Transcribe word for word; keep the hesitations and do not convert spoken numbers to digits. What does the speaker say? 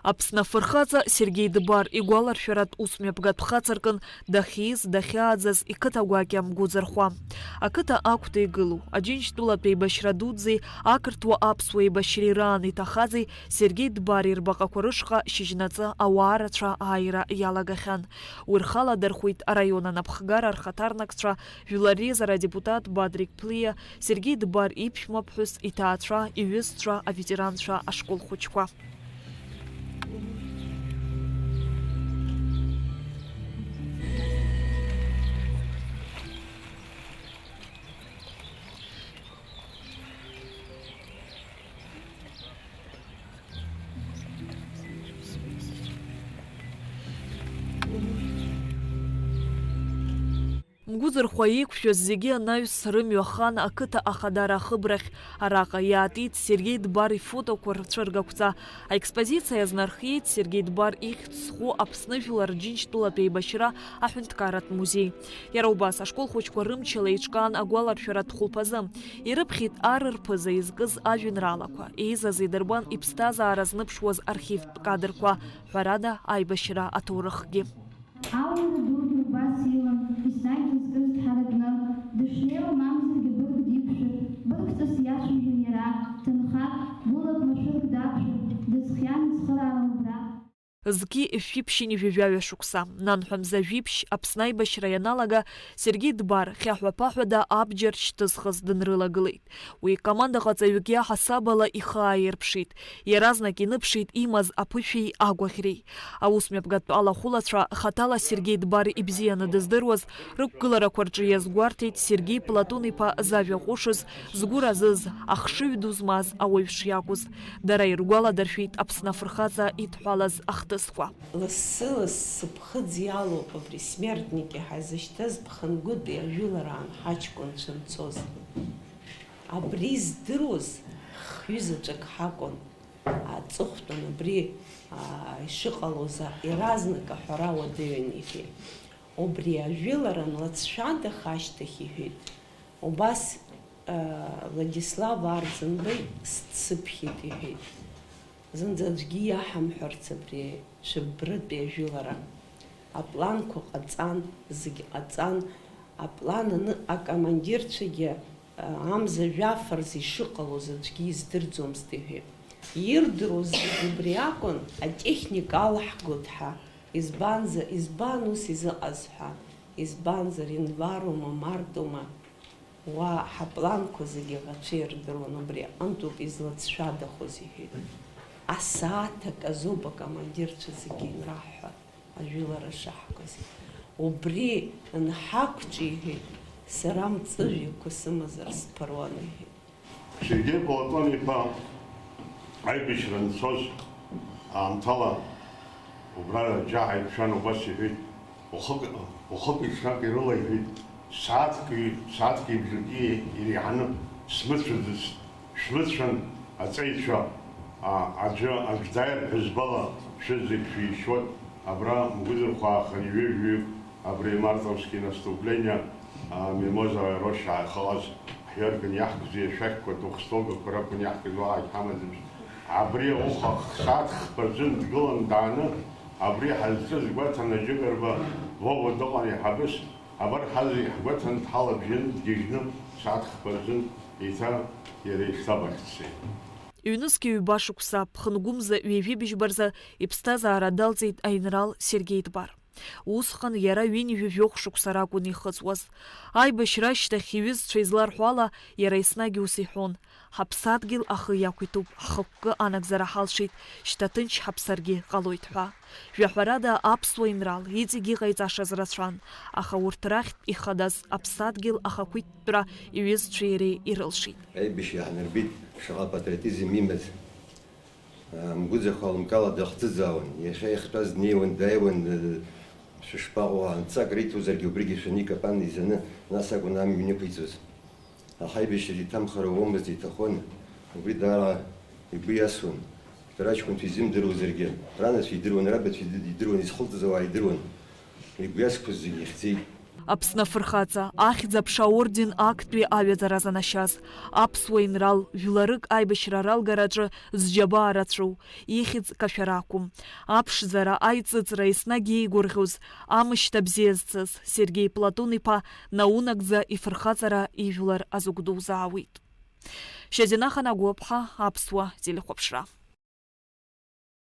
Аԥсны афырхаҵа Сергеи Дбар игәаларшәаратә усмҩаԥгатә хацыркын дахьиз, дахьааӡаз иқыҭа гәакьа Мгәыӡырхәа. Ақыҭа агәҭа игылоу, Аџьынџьтәылатә еибашьра дуӡӡеи ақырҭуа-аԥсуа еибашьреи раан иҭахази Сергеи Дбари рбаҟақәа рышҟа шьыжьнаҵы ауаа рацәа ааира иалагахьан. Уи рхы аладырхәит араион анапхгара рхаҭарнакцәа, жәлар реизара адепутат Бадрик Ԥлиа, Сергеи Дбар иԥшәмаԥҳәыс, иҭаацәа, иҩызцәа, аветеранцәа, ашкол хәыҷқәа. Мгәыӡырхәа иқәшәаз зегьы анаҩс рымҩа хан ақыҭа Ахадара ахыбрахь. Араҟа иаатит Сергеи Дбар ифотоқәа рцәыргақәҵа. Аекспозициа иазнархиеит Сергеи Дбар ихьӡ зху Аԥсны жәлар Џьынџьтәылатә еибашьра аҳәынҭқарратә музеи. Иара убас ашкол хәыҷқәа рымчала еиҿкаан агәаларшәаратә хәылԥазы. Ирыԥхьеит ар рԥыза изкыз ажәеинраалақәа, еизаз идырбан иԥсҭазаара зныԥшуаз архивтә кадрқәа, ҳәарада, аибашьра аҭоурыхгьы. Аурыра дугьы убас илан, еснагь дызкыз дҳаракны, дышнеиуа мамзаргьы бырг диқәшәар, быргҵас иацәажәон иара, ҭынхак, гәылак, машәырк дақәшәар, дызхиан ицхыраара убра. Зқьи жәшәи ԥшьынҩажәи жәаҩа шықәса, нанҳәа мза жәиԥшь, Аԥсны аибашьра ианалага, Сергеи Дбар хьаҳәа-ԥаҳәада абџьар шьҭызхыз дынрылагылеит. Уи командаҟаҵаҩык иаҳасаб ала ихы ааирԥшит, иаразнак иныԥшит имаз аԥышәеи агәаӷьреи. Аусмҩаԥгатә алахәылацәа хаҭала Сергеи Дбар ибзианы дыздыруаз рықәгыларақәа рҿы иазгәарҭеит Сергеи Платон-иԥа зажәа ҟәышыз, згәы разыз, ахшыҩ ду змаз ауаҩ шиакәыз. Дара иргәаладыршәеит Аԥсны афырхаҵа идҳәалаз ахҭысқәа. Лассы-лассы ԥхыӡ иалоуп абри смертники ҳәа изышьҭаз ԥхынгәытәи ажәылараан ҳаҷкәынцәа нцоз. Абри здыруаз хҩы заҵәык ҳакәын. Аҵыхәтәан абри, аа, ишыҟалоз иаразнак аҳәара уадаҩын иҳәеит. Убри ажәылара анлацәадах ашьҭахь иҳәеит. Убас, аа, Владислав Арӡынба сцыԥхьеит иҳәеит. Зынӡа аӡәгьы иаҳамҳәарц абри Цәыббратәи ажәылара. Апланқәа ҟаҵан, зегь ҟаҵан. Аплан аны акомандирцәагьы, а, амза жәаф рзы ишыҟалоз аӡәгьы издырӡомызт иҳәеит. Ирдыруаз зегь убри акәын, атехника алаҳгоит ҳәа. Избанзар, избан ус изыҟаз ҳәа? Избанзар, январума, мартума? Уа ҳапланқәа зегьы аӷацәа ирдыруан, убри аҟынтәоуп излацәшәадахоз, иҳәеит. Асааҭ аказоуп акомандирцәа зегьы инраҳҳәа ажәылара шаҳгоз. Убри анҳақәҿиҳәеит, сара мҵәыжәҩақәа сымазар сԥыруан, иҳәеит. Сергеи Платон-иԥа аибашьра анцоз аамҭала убра џьа ҳаиқәшәан, убас иҳәеит, уахык, уахыки ҽнаки рыла, иҳәеит, сааҭки, сааҭки бжаки иреиҳаны смыцәаӡацт, шәмыцәан, аҵеицәа, а, аӡәы, аӡә дааир ҳәызбала шәызегь шәишьуеит, абра Мгәыӡырхәаа хынҩажәаҩык Абри мартовски наступление, а, Мимоза роща ааихалаз ҳҩарган иаҳкыз ашәақьқәа, духстогақәа ракәын иаҳкыз, уаҳагь ҳамаӡамызт. Абри ауха сааҭ хԥа рзын дгылан дааны, абри ҳазҿыз гәаҭаны Џьыгарба Вова дыҟан иҳабыс, абар ҳазегь ҳгәаҭаны дҳалабжьан дгьежьны сааҭ хԥа рзын еиҭа иара иштаб ахь дцеит. Ҩнызқьи ҩба шықәса, ԥхынгәымза ҩажәи бжьба рзы иԥсҭазаара далҵит аинрал Сергеи Дбар. Усҟан иара ҩынҩажәи жәохә шықәса ракәын ихыҵуаз. Аибашьра ашьҭахь иҩызцәа изларҳәо ала, иара еснагь ус иҳәон, ҳаԥсадгьыл ахы иақәиҭуп, ҳхықәкы анагӡара ҳалшеит, шьҭа ҭынч ҳаԥсаргьы ҟалоит ҳәа. Жәаҳәарада, аԥсуа инрал иҵегь иҟаиҵашаз рацәан, аха урҭ рахьтә ихадаз аԥсадгьыл ахақәиҭтәра иҩызцәеи иареи ирылшеит. Аибашьра иаҳнарбеит шаҟа патриотизм имаз. Мгәыӡырхәа лымкаала дахӡыӡаауан. Иахьа иахьтәаз днеиуан, дааиуан, шәышԥаҟоу, анҵак риҭозаргьы убригьы шәаны икапан изаны, нас акәын амҩа инықәиҵоз. Аха аибашьра иҭамхара уамызт, иҭахон. Убри даара игәы иасуан. Дара аҷкәынцәа изымдыруазаргьы, ранацәа идыруан, рабацәа идыруан, изхылҵыз ауаа идыруан. Игәы иасқәаз зегьы ихьӡеит. Аԥсны афырхаҵа, ахьӡ-аԥша аорден актәи аҩаӡара занашьаз, аԥсуа инрал, жәларык аибашьра ралгараҿы зџьабаа рацәоу, ихьӡ кашәара ақәым. Аԥшӡара, аиҵыҵра еснагь иеигәырӷьоз, амышьҭа бзиа зцыз Сергеи Платон-иԥа наунагӡа ифырхаҵара ижәлар азыгә дузаауеит. Шьазина Ханагәаԥҳа, Аԥсуа телехәаԥшра.